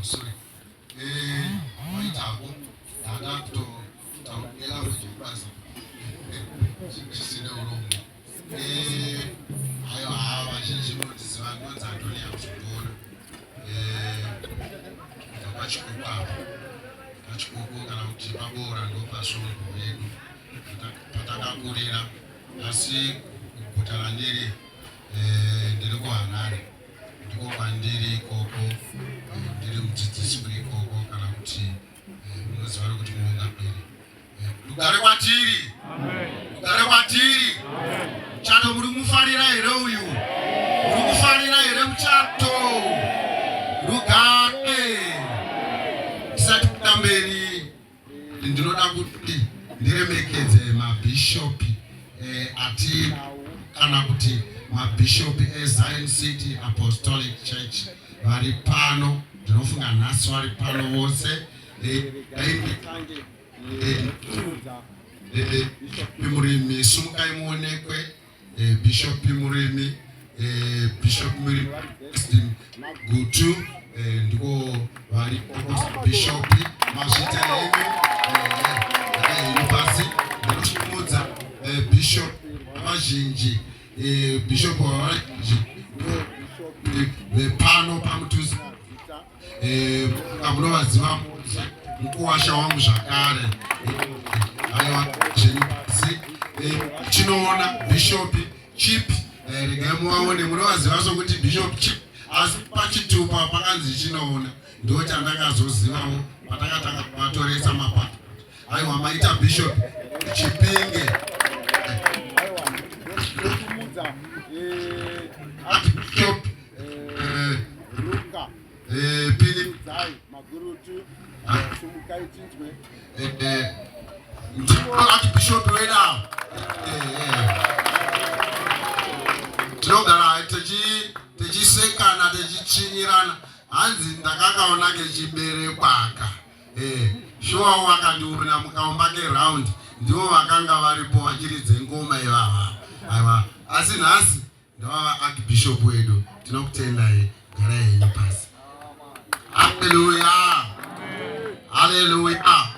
sorry. Eh, waitako ndanda kutotaura language yekubasa zvisina urombo. Eh, ayo haa vazhinji munotiziva ndonzi Antonia Mzondora. Eh, kubva kwaChikuku apa. PaChikuku kana kuti paBora ndopasvondo yedu patakakurira asi guta randiri eh, ndiri kuHarare. Ndiko kwandiri ikoko eh, ndiri mudzidzisi kuri ikoko kana kuti eh, munoziva kuti muungamiri. Eh, rugare kwatiri, rugare kwatiri. Muchato muri kumufarira here uyu? Muri kufarira here muchato? Rugare. Tisati kuda mberi ndinoda kuti ndiremekedze mabhishopi eh, ati kana kuti mabhishopi eZion City Apostolic Church vari pano ndinofunga nhasi vari pano vose eh, eh, eh, murimi sumukai muonekwe eh, Bishop Murimi eh, Bishop Murimi Gutu eh, ndiko vari Bishop mazvita henyu eh, henyu pasi ndinosimudza eh, Bishop vazhinji eh, Bishop vazhinji vepano pamutuzi Eh, munovaziva mukuwasha wangu zvakare eh, aiwa zvenyu pasi eh, chinoona bishop chip regai muvaone munovaziva sokuti bishop chip asi pachitupa pakanzi chinoona ndo chandakazozivawo patakatanga kuvatoresa mapato aiwa maita bishop chipinge bishop Eh, pini magurutu sumukai tinzwe eh, eh, ndiko archbishop wedu ava tinogara techisekana techitsvinyirana hanzi ndakakaona kechiberekwaka shuwa wakandiona mukaumba keround ndivo vakanga varipo vachiridze ngoma ivava aiwa asi nhasi Ndovava Archbishop wedu, tinokutendai, garai henyu pasi. Haleluya, haleluya.